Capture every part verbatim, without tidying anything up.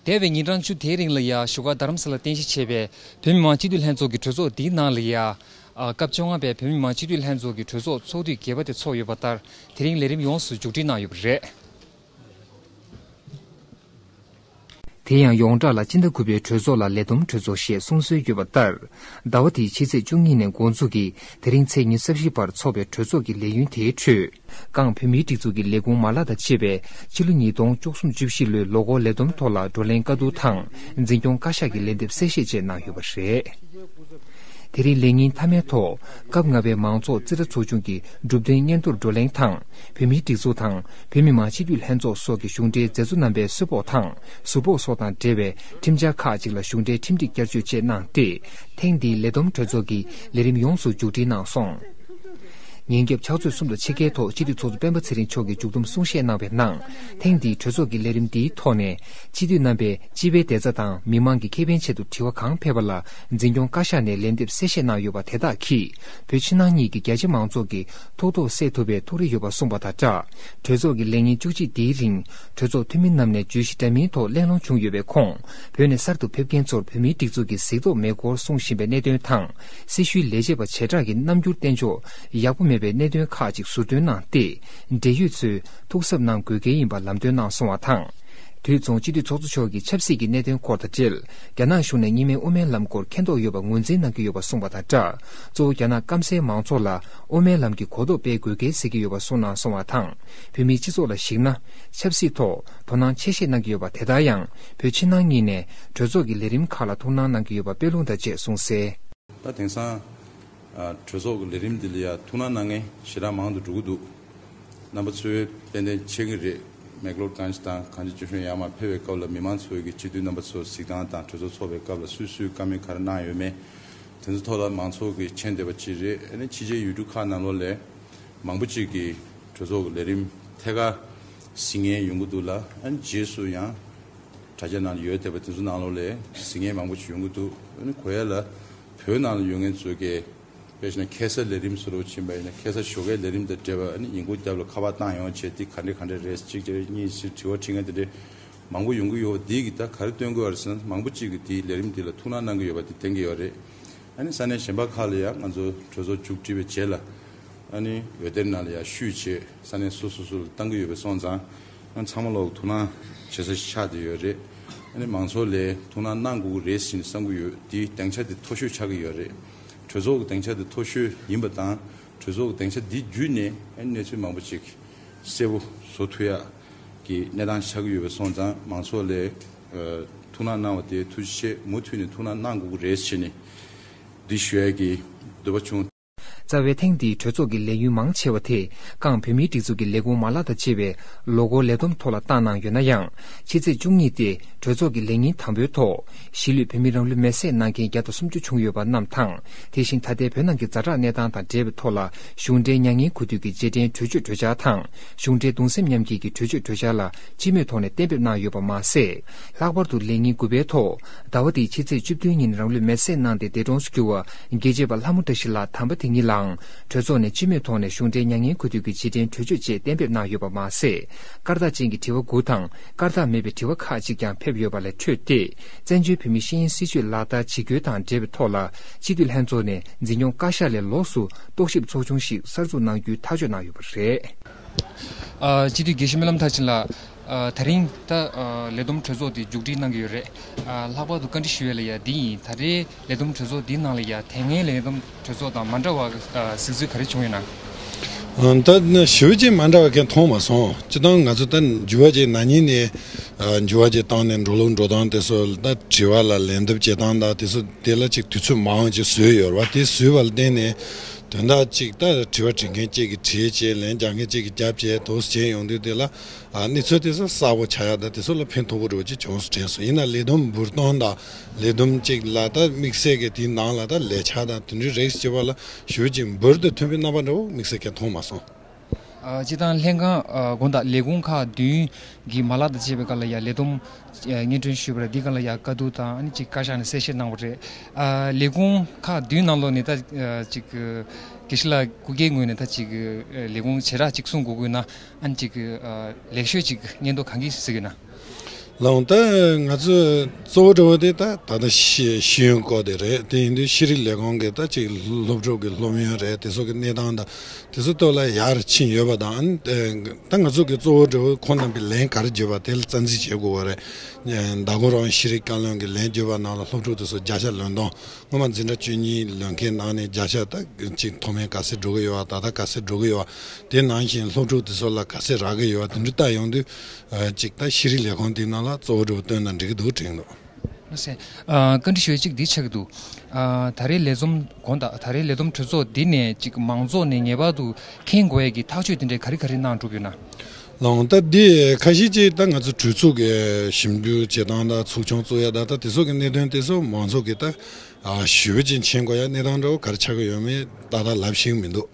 འདས་པའི་ཉིན་གྲངས་བཅུ་དེའི་རིང་ལ་ཡ་བཞུགས་སྒར་རྡ་རམ་ས་ལར་རྟེན་གཞི་བྱས་པའི་བོད་མི་མང་སྤྱི་འཐུས་ལྷན་ཚོགས་ཀྱི་གྲོས་ཚོགས་འདིའི་ནང་ལ་ཡ། ཨ། སྐབས་བཅོ་ལྔ་པའི་བོད་མི་མང་སྤྱི་འཐུས་ལྷན་ཚོགས་ཀྱི་གྲོས་ཚོགས་ཚོགས་དུས་བརྒྱད་པ་དེ་ཚོགས་ཡོད་པ་ལྟར། དེ་རིང་ལས་རིམ་ཡོངས་སུ་མཇུག་སྒྲིལ་གནང་ཡོད་པ་རེད། དེ་ཡང་ཡོངས་གྲགས་ལ་སྤྱི་ཟླ་དགུ་པའི་གྲོས་ཚོགས་ལ་ལས་བསྡོམས་གྲོས་ཚོགས་ཞེས་གསུང་སྲོལ་ཡོད་པ་ལྟར། ཟླ་བ་འདིའི་ཕྱི་ཚེས་བཅུ་གཉིས་ནས་འགོ་འཛུགས་ཀྱིས་དེ་རིང་ཚེས་ཉི་ཤུ་རྩ་བཞི་བར་འཚོགས་པའི་གྲོས་ཚོགས་ཀྱི་ལས་ཡུན་དེའི་ཁྲོད། བཀའ་བོད་མིའི་སྒྲིག་འཛུགས་ཀྱི་ལས་ཁུངས་མ་ལག་དང་བཅས་པས་ཕྱི་ལོ་ཉིས་སྟོང་བཅུ་གསུམ་བཅུ་བཞི་ལོའི་ལོ་འཁོར་ལས་བསྡོམས་ཐོག་ལ་བགྲོ་གླེང་བཀའ་བསྡུར་དང་། འཛིན་སྐྱོང་བཀའ་ཤག་གི་ལན་འདེབས་གསལ་བཤད་བཅས་གནང་ཡོད་པ་རེད། དེ་རིང་ལས་ཉིན་མཐའ་མའི་ཐོག་སྐབས་ལྔ་པའི་མང་ཚོགས་རྩིས་ཁྲ་ཚོགས་ཆུང་གི་གྲུབ་དོན་སྙན་ཐོར་བགྲོ་གླེང་དང་། བོད་མིའི་སྒྲིག་འཛུགས་དང་། བོད་མི་མང་སྤྱི་འཐུས་ལྷན་ཚོགས་སོགས་ཀྱི་གཞུང་འབྲེལ་མཛད་གཙོ་རྣམ་པས་གསོལ་ཕོགས་དང་། ཟུར་ཕོགས་སོགས་དང་འབྲེལ་བའི་ཁྲིམས་འཆར་ཁག་ཅིག་ལ་གཞུང་འབྲེལ་ཁྲིམས་སྒྲིག་བསྐྱར་བཅོས་བཅས་གནང་སྟེ། ཐེངས་འདིའི་ལས་བསྡོམས་གྲོས་ཚོགས་ཀྱི་ལས་རིམ་ཡོངས་སུ་མཇུག་སྒྲིལ་གནང་སོང་། ཉིན་རྒྱབ་ཕྱག་ཚོད་གསུམ་དང་ཕྱེད་ཀའི་ཐོག་སྤྱི་འཐུས་ཚོགས་གཙོ་སྤེན་པ་ཚེ་རིང་མཆོག་གིས་མཇུག་བསྡོམས་གསུང་བཤད་གནང་བའི་ནང་། ཐེངས་འདིའི་གྲོས་ཚོགས་ཀྱི་ལས་རིམ་འདིའི་ཐོག་ནས། སྤྱི་འཐུས་རྣམ་པས་སྤྱི་པའི་བདེ་རྩ་དང་མི་མང་གི་ཁེ་ཕན་ཆེད་དུ་དྲི་བ་གང་ཕེབས་པ་ལ། འཛིན་སྐྱོང་བཀའ་ཤག་ནས་ལན་འདེབས་གསལ་བཤད་གནང་ཡོད་པ་དེ་དག་གིས། བོད་ཕྱི་ནང་གཉིས་ཀྱི་རྒྱ་ཆེ་མང་ཚོགས་ཀྱི་ཐུགས་དོགས་སེལ་ཐུབ་པའི་ཐུགས་རེ་ཡོད་པ་གསུངས་པ་དང་སྦྲགས། གྲོས་ཚོགས་ཀྱི་ལས་ཉིན་བཅུ་གཅིག་འདིའི་རིང་། གྲོས་ཚོགས་འཐུས་མི་རྣམས་ནས་བརྗོད་གཞི་འདྲ་མིན་ཐོག་གླེང་སློང་བྱུང་ཡོད་པའི་ཁོངས། བོད་ནས་གསར་དུ་ཕེབས་མཁན་ཚོར་བོད་མིའི་སྒྲིག་འཛུགས་ཀྱི་གཟིགས་རྟོག་མེད་སྐོར་གསུངས་བཞིན་པའི་གནད་དོན་དང་། སྲི་ཞུའི་ལས་བྱེད་པ་བྱེ་བྲག་གི་རྣམ་འགྱུར་བསྟན་ཕྱོགས་ཡག་པོ་མེད་པའི་གནད་དོན་ཁག་ཅིག་ཟུར་འདོན་གནང་སྟེ། འབྲེལ་ཡོད་ཚོས་ཐུགས་གཟབ་གནང་དགོས་གལ་ཡིན་པ་ལམ་སྟོན་གནང་སོང་བ་དང་། དུས་མཚུངས་སྤྱི་འཐུས་ཚོགས་གཙོ་མཆོག་གིས་ཆབ་སྲིད་ཀྱི་གནད་དོན་སྐོར་དང་འབྲེལ། རྒྱ་ནག་གཞུང་ནས་གཉིས་སྨན་དབུ་མའི་ལམ་སྐོར་མཁྱེན་རྟོགས་ཡོད་པ་ངོས་འཛིན་གནང་གི་ཡོད་པ་གསུངས་པ་དང་སྦྲགས། གཙོ་བོ་རྒྱ་ནག་སྐམ་སའི་མང་ཚོགས་ལ་དབུ་མའི་ལམ་གྱི་གོ་རྟོགས་སྤེལ་དགོས་གལ་གཟིགས་ཀྱི་ཡོད་པ་གསུངས་གནང་སོང་བ་དང་། བོད་མིའི་སྤྱི་ཚོགས་ལ་གཞིགས་ན། ཆབ་སྲིད་ཐོག་དོ་སྣང་ཆེ་བཞེས་གནང་གི་ཡོད་པ་དེ་དག་ཡང་། བོད་ཕྱི་ནང་གཉིས་ནས་གྲོས་ཚོགས་ཀྱི་ལས་རིམ་ཁག་ལ་ཐུགས་སྣང་གནང་གི་ཡོད་པ་དཔེ་ལུང་དང་བཅས་གསུངས་གསལ། ད་དེང་སང་། ཨ། གྲོས་ཚོགས་ཀྱི་ལས་རིམ་འདི་ལ་ཡ་ཐུགས་སྣང་གནང་མཁན་ཞེ་དྲག་མང་དུ་འགྲོ་གི་འདུག་རྣམ་པ་ཚོས་ཏན་ཏན་མཁྱེན་གྱི་རེད། མེག་ལོར་གྷན་ཇི་དང་གངས་ཅན་སྐྱིད་གཤོངས་ཡར་མར་ཕེབས་པའི་སྐབས་ལ་མི་མང་ཚོས་ཀྱི་སྤྱི་འཐུས་རྣམ་པ་ཚོ་གཟིགས་སྟངས་དང་གྲོས་ཚོགས་ཚོགས་པའི་སྐབས་ལ་སུས་སུས་བཀའ་མོལ་ག་རེ་གནང་ཡོད་མེད། དེ་ཚོ་ཐོག་ལ་མང་ཚོགས་ཀྱིས་མཁྱེན་བསྡད་པ་ཅིག་རེད། ཨ་ནི་ཕྱི་རྒྱལ་ཡུལ་གྲུ་ཁག་ནང་ལོགས་ལ་མང་པོ་ཅིག་གིས་གྲོས་ཚོགས་ཀྱི་ལས་རིམ་ཐད་ཀར་གཟིགས་མཁན་ཡོང་གི་འདུག་ལ། ཨ་ནི་རྗེས་སུ་ཡང་དྲ་རྒྱ་ནང་ཡོད་བསྡད་པ་དེ་ཚོ་ནང་ལོགས་ལ་གཟིགས་མཁན་མང་པོ་ཅིག་ཡོང་གི་འདུག་ཨ་ནི་གོ་ཡ་ལ་བོད་ནང་ལ་ཡོད་མཁན་ཚོས་ཀྱིས། དཔེ་བྱས་ན་ཁ་སང་ལས་རིམ་བཟོ་འདྲ་ཕྱིན་པ་ཡིན་ན། ཁ་སང་ཞོགས་ཀའི་ལས་རིམ་དང་འབྲེལ་བ་ཨ་ནི་ཡིན་སྐོར་རྒྱབ་ལ་ཁ་པར་བཏང་ཡོང་བྱས། འདི་ག་འདྲ་ག་འདྲ་རེད། གཅིག་དེ་རེད། གཉིས་ཟེར་དྲི་བ་དྲི་མཁན་དེ་འདྲ་མང་པོ་ཡོང་གི་ཡོད། འདི་གིས་ད་ག་རེ་སྟོན་གྱི་ཡོད་རེད་ཟེར་ན། མང་པོ་གཅིག་གིས་འདིའི་ལས་རིམ་འདི་ལ་ཐུགས་སྣང་གནང་གི་ཡོད་པ་འདི་བསྟན་གྱི་ཡོད་རེད། ཨ་ནི་ས་གནས་གཞན་པ་ཁག་ལ་ཡང་ང་ཚོ་གྲོས་ཚོགས་མཇུག་སྒྲིལ་བའི་རྗེས་ལ་ཨ་ནི་འོད་སྡེར་ནང་ལ་ཡང་བཤུས་བྱས། ས་གནས་སོ་སོ་སོ་ལ་བཏང་གི་ཡོད་པ་སོང་ཙང་། ཨ་ནི་ཚང་མ་ལོག་ཐུགས་སྣང་བྱེད་ས་ཞིག་ཆགས་བསྡད་ཡོད་རེད། ཨ་ནི་མང་ཚོགས་ལ་ཐུགས་སྣང་གནང་དགོས་ཀྱི་རེད་ཟེར་ནས་བསམ་གྱི་ཡོད། འདིའི་སྡིངས་ཆ་དེ་མཐོ་ཤོས་ཆགས་ཀྱི་ཡོད་རེད། གྲོས་ཚོགས་ཀྱི་སྡིངས་ཆ་དེ་མཐོ་ཤོས་ཡིན་པ་དང་། གྲོས་ཚོགས་ཀྱི་སྡིངས་ཆ་འདི་བརྒྱུད་ནས་ཨ་ནི་གནས་ཚུལ་མང་པོ་ཅིག་གསལ་པོ་བཟོ་ཐུབ་ཡག་གི་གནས་སྟངས་ཆགས་ཀྱི་ཡོད་པ་སོང་ཙང་། མང་ཚོགས་ལ་ཨ་ཐུགས་སྣང་གནང་བ་དེ་ཐུགས་རྗེ་ཆེ། མུ་མཐུད་ནས་ཐུགས་སྣང་གནང་དགོས་ཀྱི་རེད་ཟེར་ནས་འདི་ཞུ་ཡག་གི་འདོད་པ་བྱུང་། རྩ་བའི་ཐེངས་འདིའི་གྲོས་ཚོགས་ཀྱི་ལས་ཡུན་མང་ཆེ་བ་དེ་བཀའ་བོད་མིའི་སྒྲིག་འཛུགས་ཀྱི་ལས་ཁུངས་མ་ལག་དང་བཅས་པའི་ལོ་འཁོར་ལས་བསྡོམས་ཐོག་ལ་བཏང་གནང་ཡོད་ན་ཡང་། ཕྱི་ཚེས་བཅུ་གཉིས་སྟེ་གྲོས་ཚོགས་ཀྱི་ལས་ཉིན་དང་པོའི་ཐོག་གཞིས་ལུས་བོད་མི་རང་ལུས་མེར་སྲེག་གནང་མཁན་བརྒྱ་དང་སུམ་ཅུ་བྱུང་ཡོད་པ་རྣམས་དང་། དེ་བཞིན་ད་ལྟའི་བོད་ནང་གི་ཛ་དྲག་གནས་སྟངས་དང་འབྲེལ་བའི་ཐོག་ལ་གཞུང་འབྲེལ་མྱ་ངན་གུས་འདུད་ཀྱི་རྗེས་དྲན་གྲོས་ཆོད་གྲོས་འཆར་དང་། གཞུང་འབྲེལ་གདུང་སེམས་མཉམ་སྐྱེད་ཀྱི་གྲོས་ཆོད་གྲོས་འཆར་ལ་སྤྱི་མོས་ཐོག་ནས་གཏན་འབེབས་གནང་ཡོད་པ་མ་ཟད། ལྷག་པར་དུ་ལས་ཉིན་དགུ་པའི་ཐོག་ཟླ་བ་འདིའི་ཕྱི་ཚེས་བཅུ་བདུན་ཉིན་རང་ལུས་མེར་སྲེག་གནང་སྟེ་འདས་གྲོངས་སུ་གྱུར་བ་རྒྱལ་གཅེས་པ་ལྷ་མོ་བཀྲ་ཤིས་ལགས་དམ་པ་དེ་ཉིད་ལའང་གྲོས་ཚོགས་ནས་སྤྱི་མོས་ཐོག་ནས་གཞུང་འབྲེལ་མྱ་ངན་གུས་འདུད་ཀྱི་རྗེས་དྲན་གྲོས་ཆོད་བཅས་གཏན་འབེབས་གནང་ཡོད་པ་མ་ཟད། སྐར་རྟགས་ཅན་གྱི་དྲི་བ་དགུ་དང་། སྐར་རྟགས་མེད་པའི་དྲི་བ་ཁག་ཅིག་ཀྱང་ཕེབས་ཡོད་པ་ལས་འཕྲོས་ཏེ། བཙན་བྱོལ་བོད་མིའི་ཤེས་ཡོན་སྲིད་བྱུས་ལག་བསྟར་བྱེད་རྒྱུ་དང་འབྲེལ་བའི་ཐོག་ལ། སྤྱི་འཐུས་ལྷན་ཚོགས་ནས་འཛིན་སྐྱོང་བཀའ་ཤག་ལས་ལོགས་སུ་རྟོག་ཞིབ་ཚོགས་ཆུང་ཞིག་གསར་འཛུགས་གནང་རྒྱུའི་ཐག་གཅོད་གནང་ཡོད་པ་རེད། ཨ། སྤྱི་འཐུས་དགེ་བཤེས་སྨོན་ལམ་མཐར་ཕྱིན་ལགས། ཨ། དེ་རིང་ད། ཨ། ལས་བསྡོམས་གྲོས་ཚོགས་དེ་མཇུག་སྒྲིལ་གནང་གི་ཡོད་རེད། ཨ། ལྷག་པར་དུ་བཀའ་འདྲི་ཞུ་ཡས་ལ་ཡ་འདི་ཡིན། ད་རེས་ལས་བསྡོམས་གྲོས་ཚོགས་འདིའི་ནང་ལ་ཡ་དེ་སྔའི་ལས་བསྡོམས་གྲོས་ཚོགས་དང་མ་འདྲ་བ། ཨ། གཟིགས་ཚུལ་ག་རེ་བྱུང་ཡོད་ན། ཨ། ད་ཞེ་པོ་ཅིག་མ་འདྲ་བ་གང་མཐོང་མ་སོང་། སྤྱིར་བཏང་ང་ཚོ་ད་འགྱུར་བ་ཅིག་ན་ནིང་ནས། ཨ། འགྱུར་བ་ཅིག་བཏང་ནས་འགྲོ་ལུགས་འགྲོ་སྟངས་དེ་ཚོ། ད་དྲི་བ་ལ་ལན་འདེབས་བྱེད་སྟངས་དང་དེ་ཚོ་དེ་ལ་ཅིག་དུས་ཚོད་མང་བ་ཅིག་བཟོས་ཡོད་རེད་བ། དེ་བཟོས་པ་ལ་བརྟེན་ནས་དོན་དག་ཅིག་ད་དྲི་བ་དྲི་མཁན་གཅིག་གིས་དྲིས་བྱས། ལན་རྒྱག་མཁན་གཅིག་གིས་རྒྱབ་བྱས། དེ་འདྲ་བྱས་ཡོང་དུས་དེ་ལ། ཨ། གནས་ཚུལ་དེ་ཚོ་གསལ་པོ་ཆགས་ཡག་དང་དེ་ཚོ་ལ་ཕན་ཐོགས་པོ་འདྲ་བོ་ཅིག་བྱུང་སོང་དྲན་སོང་། ཡིན་ན་ལས་བསྡོམས་འབུར་གཏོང་དང་ལས་བསྡོམས་གཅིག་ལ་ད་དམིགས་བསལ་གྱི་དེའི་ནང་ལ་ད་ལས་འཆར་དང་དེ་འདྲའི་རིགས་བྱེད་པ་ལ་ཞེ་པོ་ཅིག་འབུར་དུ་ཐོན་པའི་རྣམ་པ་འདྲ་བོ་དམིགས་བསལ་གང་མཐོང་མ་སོང་། ཨ། སྤྱིར་བཏང་ལྷན་ཁང་། ཨ། དགོངས་དག་ལས་ཁུངས་ཁག་བདུན་གྱི་མ་ལག་དང་བཅས་པའི་སྒང་ལ་ཡ་ལས་བསྡོམས། ཨ། སྙན་སྒྲོན་ཞུས་པ་རེད། འདིའི་སྒང་ལ་ཡ་བཀའ་བསྡུར་དང་ཨ་ནི་ཅིག་བཀའ་ཤག་ནས་གསལ་བཤད་གནང་བ་རེད། ཨ། ལས་ཁུངས་ཁག་བདུན་ནང་ལོགས་ནས་ད། ཨ། ཅིག་དགེ་བཤེས་ལགས་སྐུ་སྒེར་ངོས་ནས་ད་ཅིག་ལས་ཁུངས་བྱེ་བྲག་ཅིག་གསུང་དགོས་དགོས་ན། ཨ་ནི་ཅིག་ཨ། ལེགས་ཤོས་ཅིག་སྙན་ཐོ་གང་གི་ཟིག་ཡོད་ན། ལགས། ད་ང་ཚོས་གཙོ་བོ་འདྲ་བོ་དེ་ད་ད་ལྟ་ཤེས་ཤེས་ཡོན་སྐོར་དེ་རེད། དེ་ཡིན་དུས་ཤེས་རིག་ལས་ཁུངས་ཀྱི་ད་ཅིག་སློབ་ཕྲུག་གི་སློབ་ཡོན་རེད། དེ་ཚོ་གི་གནས་སྟངས་དང་དེ་ཚོ་ཐོག་ལ་ཡར་ཕྱིན་ཡོད་པ་དང་། ད་ང་ཚོ་གི་གཙོ་བོ་འདྲ་བོ་ཁོང་རྣམ་པའི་ལན་ག་རེ་བརྒྱབ་པ་དེ་ལ་རྩ་འཛིན་བྱེད་དགོས་པ་རེད། མདང་དགོང་རང་ཤེས་རིག་བཀའ་བློན་གྱི་ལན་བརྒྱབ་པ་ནང་ལ་སློབ་ཕྲུག་དེ་ཚོ་བརྒྱ་ཆ་ལོན་སྟངས་སྔོན་མ་འཛིན་གྲྭ་བཅུ་གཉིས་ལོན་མཁན་ནང་ནས་བརྒྱ་ཆ་ད་ཅིག་མཐོ་དམན་ག་ཚད་འགྲོ་གི་ཡོད་པ། ད་ལྟ་ག་ཚད་འགྲོ་གི་ཡོད་པ། དེ་ནང་བཞིན་སློབ་ཕྲུག་དེ་ཚོ་ལ་ག་ཚད་རག་གི་ཡོད་པ། དེ་འདྲ་ལྟ་ཡོང་དུས་ཅིག་ད་ཤེས་རིག་ལས་ཁུངས་དེའི་ནང་ལ་གཙོ་བོ་འདྲ་བོ་བཏོན་ན་འགྲིག་གི་འདུག་དྲན་འདུག་ལགས་སེ། ཨ། བཀའ་འདྲི་ཞུ་ཡ་གཅིག་འདི་ཆགས་ཀྱི་འདུག་ཨ། ད་རེས་ལས་འཛོམས་དགོང་དག་ད་རེས་ལས་བསྡོམས་གྲོས་ཚོགས་འདི་ནས་ཅིག་མང་ཚོགས་ནས་ངེས་པར་དུ་མཁྱེན་དགོས་ཡ་གི་ཐག་གཅོད་དེ་འདྲའི་ག་རེ་ག་རེ་གནང་གྲུབ་ཡོད་ན། ལགས། ད་འདི་ཁ་ཤས་ཅིག་ད་ང་ཚོ་གྲོས་ཚོགས་ཀྱི་ཞིབ་འཇུག་བྱེད་སྟངས་དང་ཚོགས་ཆུང་བཙུགས་ཡ་ད་ད་དེ་ཚོ་གི་གནད་དོན་དེ་ཚོ་མང་ཚོགས་ཀྱིས་ད་ཨ་ཞུ་བ་ཅིག་མཁྱེན་དགོས་ཡ་གནས་སྟངས་འདྲ་བོ་ག་རེ་ཆགས་ཀྱི་ཡོད་མེད་ཏག་ཏག་ལབ་ཤེས་ཀྱི་མི་འདུག་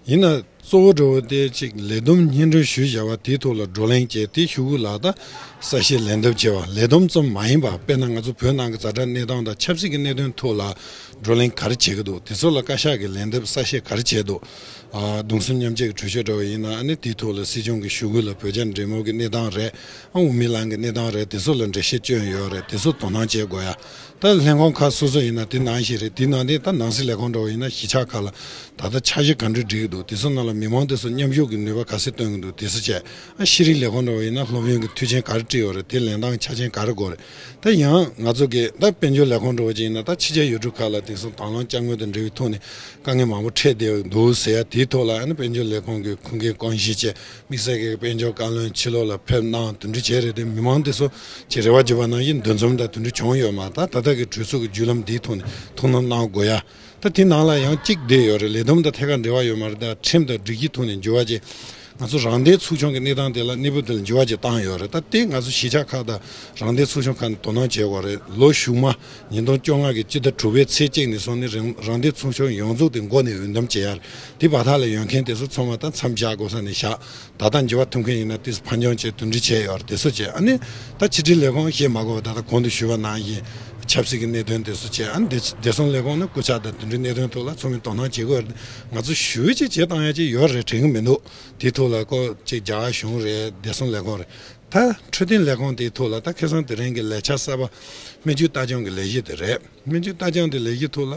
ཡིན་ན། གཙོ་བོ་འདྲ་བོ་དེ་གཅིག་ལས་བསྡོམས་སྙན་སྒྲོན་ཞུས་བཞག་པ་དེའི་ཐོག་ལ་བགྲོ་གླེང་བྱས། དེ་ཞུ་གུ་ལ་ད་གསལ་བཤད་ལན་འདེབས་བྱས་པ། ལས་བསྡོམས་ཙམ་མ་ཡིན་པ། དཔེར་ན་ང་ཚོ་བོད་ནང་གི་ཛ་དྲག་གནས་སྟངས་དང་ཆབ་སྲིད་ཀྱི་གནད་དོན་ཐོག་ལ་བགྲོ་གླེང་ག་རེ་བྱེད་ཀྱི་འདུག་དེ་ཚོ་ལ་བཀའ་ཤག་གིས་ལན་འདེབས་གསལ་བཤད་ག་རེ་བྱས་འདུག་ཨ། གདུང་སེམས་མཉམ་སྐྱེད་ཀྱི་གྲོས་ཆོད་འདྲ་བོ་ཡིན་ན། ཨ་ནི་དེའི་ཐོག་ལ་སྲིད་སྐྱོང་གི་ཞུ་གུ་ལ་བོད་རྒྱ་འབྲེལ་མོལ་གྱི་གནས་སྟངས་རེད། ཨ། དབུ་མའི་ལམ་གྱི་གནས་སྟངས་རེད། དེ་ཚོ་ལ་འགྲེལ་བཤད་བསྐྱོན་ཡོད་རེད། དེ་ཚོ་དོ་སྣང་བྱེད་དགོས་ཡ། ད་ལྷན་ཁང་ཁག་སོ་སོ་ཡིན་ན་དེ་ནང་བཞིན་རེད། དེ་ནང་དེ་ད་ནང་སྲིད་ལས་ཁུངས་འདྲ་བོ་ཡིན་ན་གཞིས་ཆགས་ཁག་ལ་ད་ལྟ་འཆར་གཞི་ག་འདྲ་སྒྲིག་གི་འདུག་དེ་ཚོ་ནང་ལ་མི་མང་དེ་ཚོ་མཉམ་ཞུགས་ཀྱི་ནུས་པ་ག་ཚད་བཏོན་གྱི་འདུག་དེ་ཚོ་བྱས། ཨ། ཤེས་རིག་ལས་ཁུངས་འདྲ་བོ་ཡིན་ན་སློབ་ཡོན་གྱི་མཐུན་རྐྱེན་ག་རེ་སྤྲད་ཡོད་རེད། དེ་ལེན་སྟངས་ཆ་རྐྱེན་ག་རེ་དགོས་རེད། ད་ཡང་ང་ཚོ་གི་ད་དཔལ་འབྱོར་ལས་ཁུངས་འདྲ་བོ་ཅིག་ཡིན་ན། ད་ཕྱི་རྒྱལ་ཡུལ་གྲུ་ཁག་ལ་དེང་སང་དང་བླངས་དཔྱ་དངུལ་དང་འབྲེལ་བའི་ཐོག་ནས་དཀའ་ངལ་མང་པོ་འཕྲད་བསྡད་འདུག་ཟེར་ཡ་དེའི་ཐོག་ལ། ཨ་ནི་དཔལ་འབྱོར་ལས་ཁུངས་ཀྱི་ཁུངས་སྐྱེལ་ཀུང་ཞི་བྱས། དམིགས་བསལ་གྱི་དཔལ་འབྱོར་བཀའ་བློན་ཕྱི་ལོགས་ལ་ཕེབས་གནང་། དེ་འདྲ་བྱས་རེད་དེ། མི་མང་དེ་ཚོ་གི་རེ་བ་བརྗོད་པ་ནང་བཞིན་འདུ་འཛོམས་དང་དེ་འདྲ་བྱུང་ཡོད་མ་རེད། ད་ད་ལྟ་གི་གྲོས་ཚོགས་ཀྱི་བརྒྱུད་ལམ་འདིའི་ཐོག་ནས་ཐུགས་སྣང་གནང་དགོས་ཡ། ད་དེ་ནང་ལ་ཡང་གཅིག་བསྡད་ཡོད་རེད། ལས་བསྡོམས་དང་ཐད་ཀར་འབྲེལ་བ་ཡོད་མ་རེད། ད་ཁྲིམས་དང་སྒྲིག་གཞི་ཐོག་ནས་འགྱུར་བ་བྱས། ང་ཚོ་རང་བདེན་ཚོགས་ཆུང་གི་གནས་སྟངས་དེ་ལ་གནས་བབ་དེ་ལ་འགྱུར་བ་ཅིག་བཏང་ཡོད་རེད། ད་དེ་ང་ཚོ་གཞིས་ཆགས་ཁག་དང་རང་བདེན་ཚོགས་ཆུང་ཁག་ནས་དོ་སྣང་བྱེད་དགོས་རེད། ལོ་གཞུག་མ་ཉིས་སྟོང་བཅོ་ལྔ་གི་སྤྱི་ཟླ་དྲུག་པའི་ཚེས་གཅིག་ནས་བཟུང་ནས་རང་རང་བདེན་ཚོགས་ཆུང་ཡོངས་རྫོགས་དེ་མགོ་ནས་འོས་འདེམས་བྱེད་ཡ་རེད། དེ་བར་ཐག་ལ་ཡོད་མཁན་དེ་ཚོ་ཚང་མ་ད་མཚམས་བཞག་དགོས་ས་ནས་བཞག་ད་ལྟ་འགྱུར་བ་ཐེབས་མཁན་ཡིན་ན་དེ་ཚོ་ཕར་འགྱངས་བྱས་དེ་འདྲ་བྱས་ཡོད་རེད། དེ་ཚོ་བྱས། ཨ་ནི་ད་ཕྱི་དྲིལ་ལས་ཁུངས་བཤད་མ་དགོས་པ། ད་ལྟ་གོང་དུ་ཞུས་པ་ནང་བཞིན་ཆབ་སྲིད་ཀྱི་གནད་དོན་དེ་ཚོ་བྱས། ཨ་ནི་བདེ་བདེ་སྲུང་ལས་ཁུངས་ནི་སྐུ་ཕྱྭ་དང་དེ་འདྲའི་གནད་དོན་ཐོག་ལ་ཚང་མས་དོ་སྣང་བྱེད་དགོས་རེད། ང་ཚོ་ཞུ་ཅིག་བྱེད་བཏང་ཡ་ཅིག་ཡོད་རེད་དྲན་གི་མི་འདུག་དེའི་ཐོག་ལ་ཀོ་ཅིག་རྒྱ་གར་གཞུང་རེད། བདེ་སྲུང་ལས་ཁུངས་རེད། ད་འཕྲོད་བསྟེན་ལས་ཁུངས་དེའི་ཐོག་ལ་ད་ཁ་སང་དེ་རིང་གི་ལས་འཆར་གསར་པ་སྨན་བཅོས་ལྟ་སྐྱོང་གི་ལས་གཞི་དེ་རེད། སྨན་བཅོས་ལྟ་སྐྱོང་དེ་ལས་གཞི་ཐོག་ལ་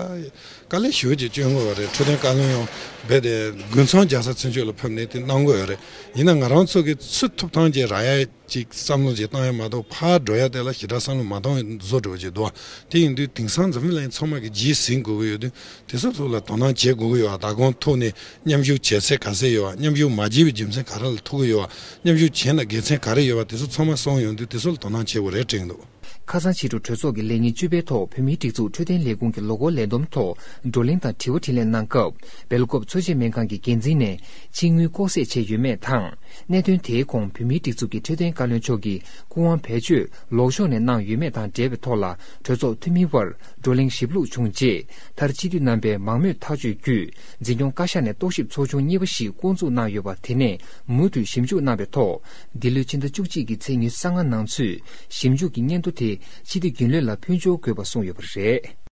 དཀའ་ལས་ཞེ་པོ་ཅིག་བསྐྱོན་དགོས་པ་རེད། འཕྲོད་བསྟེན་བཀའ་བློན་ཡང་རྦད་དེ་དགུན་ཚང་རྒྱལ་ས་བཙན་བྱོལ་ལ་ཕེབས་ནས་དེ་གནང་དགོས་ཡོད་རེད། ཡིན་ན་ང་རང་ཚོ་གི་ཚུར་ཐུབ་ཐང་ཅིག་རག་ཡ་ཅིག་བསམ་བློ་ཅིག་བཏང་ཡ་མ་གཏོགས། ཕར་འགྲོ་ཡ་དེ་ལ་ཞེ་དྲག་བསམ་བློ་མ་གཏོང་བཟོ་འདྲ་བོ་ཅིག་འདུག་དེ་ཡིན་དུས་དེང་སང་འཛམ་བུ་གླིང་ཚང་མ་གི་རྗེས་ཟིན་དགོས་ཀྱི་ཡོད་དུས། དེ་ཚོ་ཚོ་ལ་དོ་སྣང་བྱེད་དགོས་ཀྱི་ཡོད་པ། ད་གོང་ཐོག་ནས་མཉམ་ཞུགས་བྱེད་ཚད་ག་ཚད་ཡོད་པ། མཉམ་ཞུགས་མ་བྱས་པའི་རྒྱུ་མཚན་ག་རེ་ལ་ཐུག་གི་ཡོད་པ། མཉམ་ཞུགས་བྱས་ན་དགེ་མཚན་ག་རེ་ཡོད་པ། དེ་ཚོ་ཚང་མ་གསུངས་ཡོང་དུས་དེ་ཚོ་ལ་དོ་སྣང་བྱེད་དགོས་རེད་དྲན་འདུག་ཁ་སང་ཕྱི་དྲོ་གྲོས་ཚོགས་ཀྱི་ལས་ཉིན་བཅུ་པའི་ཐོག་བོད་མིའི་སྒྲིག་འཛུགས་འཕྲོད་བསྟེན་ལས་ཁུངས་ཀྱི་ལོ་འཁོར་ལས་བསྡོམས་ཐོག་བགྲོ་གླེང་དང་དྲི་བ་དྲིས་ལན་གནང་སྐབས། སྦེལ་ཀོབ་འཚོ་བྱེད་སྨན་ཁང་གི་འགན་འཛིན་ནས་ཕྱི་དངུལ་ལྐོག་ཟ་བྱས་ཡོད་མེད་དང་། གནད་དོན་དེའི་གོང་བོད་མིའི་སྒྲིག་འཛུགས་ཀྱི་འཕྲོད་བསྟེན་བཀའ་བློན་མཆོག་གིས་སྐུ་དབང་བེད་སྤྱོད་ལོག་ཕྱོགས་ནས་གནང་ཡོད་མེད་དང་འབྲེལ་བའི་ཐོག་ལ། གྲོས་ཚོགས་འཐུས་མིའི་དབར་བགྲོ་གླེང་ཞིབ་ལྷུག་བྱུང་རྗེས། མཐར་སྤྱི་འཐུས་རྣམ་པའི་མང་མོས་ཐག་གཅོད་བརྒྱུད། འཛིན་སྐྱོང་བཀའ་ཤག་ནས་རྟོག་ཞིབ་ཚོགས་ཆུང་གཉིས་པ་ཞིག་བསྐོང་འཛུགས་གནང་ཡོད་པ། དེ་ནས་མུ་མཐུད་ཞིབ་འཇུག་གནང་བའི་ཐོག་འདི་ལོའི་ཕྱི་ཟླ་བཅུ་གཅིག་གི་ཚེས་ཉི་ཤུ་རྩ་ལྔ་ནང་ཚུད་ཞིབ་འཇུག་གི་སྙན་ཐོ་དེ་སྤྱི་འཐུས་རྒྱུན་ལས་ལ་ཕུལ་འབྱོར་དགོས་པ་གསུངས་ཡོད་པ་རེད།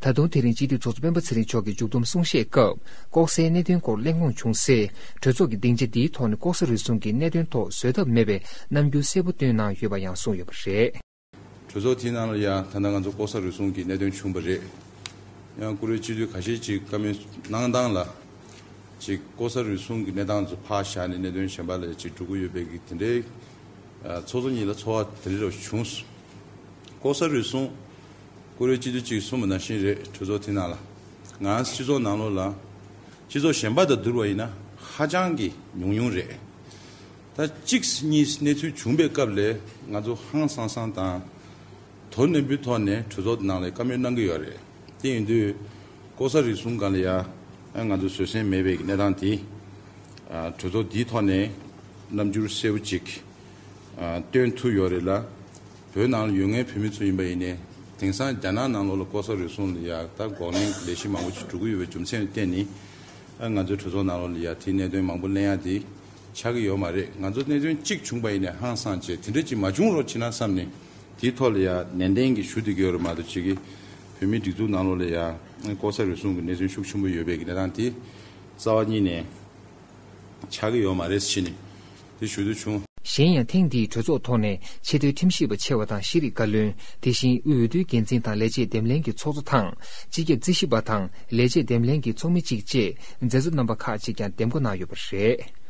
ད་དུང་དེ་རིང་སྤྱི་འཐུས་ཚོགས་གཙོ་སྤེན་པ་ཚེ་རིང་མཆོག་གིས་མཇུག་བསྡོམས་གསུང་བཤད་སྐབས། ལྐོག་ཟའི་གནད་དོན་སྐོར་གླེང་སློང་བྱུང་སའི་གྲོས་ཚོགས་ཀྱི་སྡིངས་ཆ་འདིའི་ཐོག་ནས་ལྐོག་ཟ་རུལ་སུངས་ཀྱི་གནད་དོན་ཐོག་བཟོད་ཐབས་མེད་པའི་རྣམ་འགྱུར་གསལ་པོ་བཏོན་གནང་ཡོད་པ་ཡང་གསུངས་ཡོད་པ་རེད། གྲོས་ཚོགས་དེའི་ནང་ལ་ཡང་ད་ལྟ་ང་ཚོ་ལྐོག་ཟ་རུལ་སུངས་ཀྱི་གནད་དོན་བྱུང་བ་རེད། ཡང་བཀུར་འོས་སྤྱི་འཐུས་ཁ་ཤས་ཅིག་བཀའ་མོལ་གནང་སྟངས་ལ། ཅིག་ལྐོག་ཟ་རུལ་སུངས་ཀྱི་གནས་སྟངས་ཚོ་ཕར་བཞག་ནས་གནད་དོན་གཞན་པ་ལ་ཅིག་འགྲོ་གི་ཡོད་པའི་གི་དེ་འདྲའི། ཨ། ཚོགས་གཙོ་གཉིས་ལ་ཚོར་བ་དེ་འདྲ་བྱུང་སོང་། ལྐོག་ཟ་རུལ་སུངས། བཀུར་འོས་སྤྱི་འཐུས་ཅིག་གསུངས་པ་ནང་བཞིན་རེད། གྲོས་ཚོགས་དེ་ནང་ལ། ང་སྤྱི་ཚོགས་ནང་ལོགས་ལ། སྤྱི་ཚོགས་གཞན་པ་དང་བསྡུར་བ་ཡིན་ན་ཧ་ཅང་གི་ཉུང་ཉུང་རེད། ད་གཅིག་གཉིས་གནས་ཚུལ་བྱུང་པའི་སྐབས་ལ་ང་ཚོ་ཧང་སང་སང་དང་། དོ་ནན་པོའི་ཐོག་ནས་གྲོས་ཚོགས་ནང་ལ་བཀའ་མོལ་གནང་གི་ཡོད་རེད། དེ་ཡིན་དུས་ལྐོག་ཟ་རུལ་སུངས་སྒང་ལ་ཡ་ང་ཚོ་བཟོད་བསྲན་མེད་པའི་གནས་སྟངས་དེ། ཨ། གྲོས་ཚོགས་འདིའི་ཐོག་ནས་རྣམ་འགྱུར་གསལ་པོ་ཅིག་ཨ། སྟོན་ཐུབ་ཡོད་རེད་ལ། བོད་ནང་ལ་ཡོད་མཁན་བོད་མི་ཚོ་ཡིན་པ་ཡིན་ནའི། དེང་སང་རྒྱ་ནག་ནང་ལོགས་ལ་ལྐོག་ཟ་རུལ་སུངས་ལ་ཡ་ད་འགོག་གླེང་ལས་གཞི་མང་པོ་ཅིག་འགྲོ་གི་ཡོད་པའི་རྒྱུ་མཚན་ལ་བརྟེན་ནས། ཨ། ང་ཚོའི་གྲོས་ཚོགས་ནང་ལོགས་ལ་ཡ་དེའི་གནད་དོན་མང་པོ་གླེང་ཡ་དེ་ཆགས་ཀྱི་ཡོད་མ་རེད། ང་ཚོ་གནད་དོན་གཅིག་བྱུང་པ་ཡིན་ནའི་ཧང་སངས་བྱས་དེ་འདྲ་ཅིག་མ་བྱུང་རོགས་བྱེད་ན་བསམ་ནས། དེའི་ཐོག་ལ་ཡ་ནན་ཏན་གྱིས་ཞུ་བསྡད་ཀྱི་ཡོད་རེད་མ་གཏོགས། ཅིག་གིས་བོད་མིའི་སྒྲིག་འཛུགས་ནང་ལོགས་ལ་ཡ་ལྐོག་ཟ་རུལ་སུངས་ཀྱི་གནས་ཚུལ་ཤུགས་ཆེན་པོ་ཡོད་པའི་གི་གནས་སྟངས་དེ་རྩ་བ་ཉིད་ནས་ཆགས་ཀྱི་ཡོད་མ་རེད་ཟེར་ནས་དེ་ཞུ་འདོད་བྱུང་། གཞན་ཡང་ཐེངས་འདིའི་གྲོས་ཚོགས་ཐོག་ནས་ཆེས་མཐོའི་ཁྲིམས་ཞིབ་པ་ཆེ་བ་དང་ཤེས་རིག་བཀའ་བློན། དེ་བཞིན་དབུས་འོས་བསྡུའི་འགན་འཛིན་དང་ལས་བྱེད་འདེམས་ལྷན་གྱི་ཚོགས་གཙོ་དང་། སྤྱི་ཁྱབ་རྩིས་ཞིབ་པ་དང་ལས་བྱེད་འདེམས་ལྷན་གྱི་ཚོགས་མི་གཅིག་བཅས་མཛད་གཙོ་རྣམ་པ་ཁག་ཅིག་ཀྱང་འདེམས་བསྐོ་གནང་ཡོད་པ་རེད།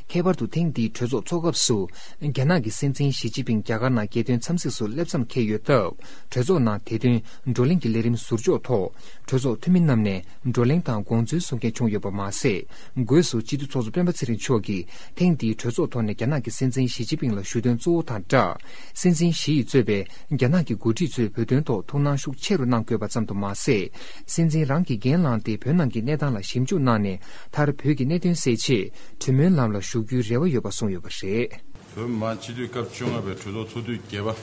ཁྱད་པར་དུ་ཐེངས་འདིའི་གྲོས་ཚོགས་ཚོགས་སྐབས་སུ། རྒྱ་ནག་གི་སྲིད་འཛིན་ཞི་ཅིན་ཕིང་རྒྱ་གར་ནང་རྒྱལ་དོན་འཚམས་གཟིགས་སུ་སླེབས་མཚམས་འཁེལ་ཡོད་སྟབས། གྲོས་ཚོགས་ནང་དེ་དོན་བགྲོ་གླེང་གི་ལས་རིམ་ཟུར་འཇོག་ཐོག་གྲོས་ཚོགས་འཐུས་མི་རྣམས་ནས་བགྲོ་གླེང་དང་དགོངས་ཚུལ་གསུང་མཁན་བྱུང་ཡོད་པ་མ་ཟད། སྒོས་སུ་སྤྱི་འཐུས་ཚོགས་གཙོ་སྤེན་པ་ཚེ་རིང་མཆོག་གིས་ཐེངས་འདིའི་གྲོས་ཚོགས་ཐོག་ནས་རྒྱ་ནག་གི་སྲིད་འཛིན་ཞི་ཅིན་ཕིང་ལ་ཞུ་དོན་གཙོ་བོ་དང་སྦྲགས། སྲིད་འཛིན་ཞི་ཡིས་གཙོས་པའི་རྒྱ་ནག་གི་འགོ་ཁྲིད་ཚོས་བོད་དོན་ཐོག་ཐུགས་སྣང་ཤུགས་ཆེ་རུ་གནང་དགོས་པ་ཙམ་དུ་མ་ཟད། སྲིད་འཛིན་རང་གིས་འགན་བླངས་ཏེ་བོད་ནང་གི་གནས་སྟངས་ལ་ཞིབ་འཇུག་གནང་ནས། མཐར་བོད་ཀྱི་གནད་དོན་སེལ་ཆེད་གྲོས་མོལ་ལམ་ལ་ཞུགས་རྒྱུའི་རེ་བ་ཡོད་པ་གསུངས་ཡོད་པ་རེད། བོད་མི་མང་སྤྱི་འཐུས་སྐབས་བཅོ་ལྔ་པའི་གྲོས་ཚོགས་ཚོགས་དུས་བརྒྱད་པ་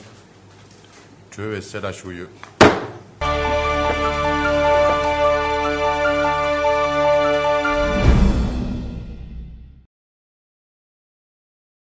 གྲོལ་བའི་གསལ་བསྒྲགས་ཞུ་གི་ཡོད།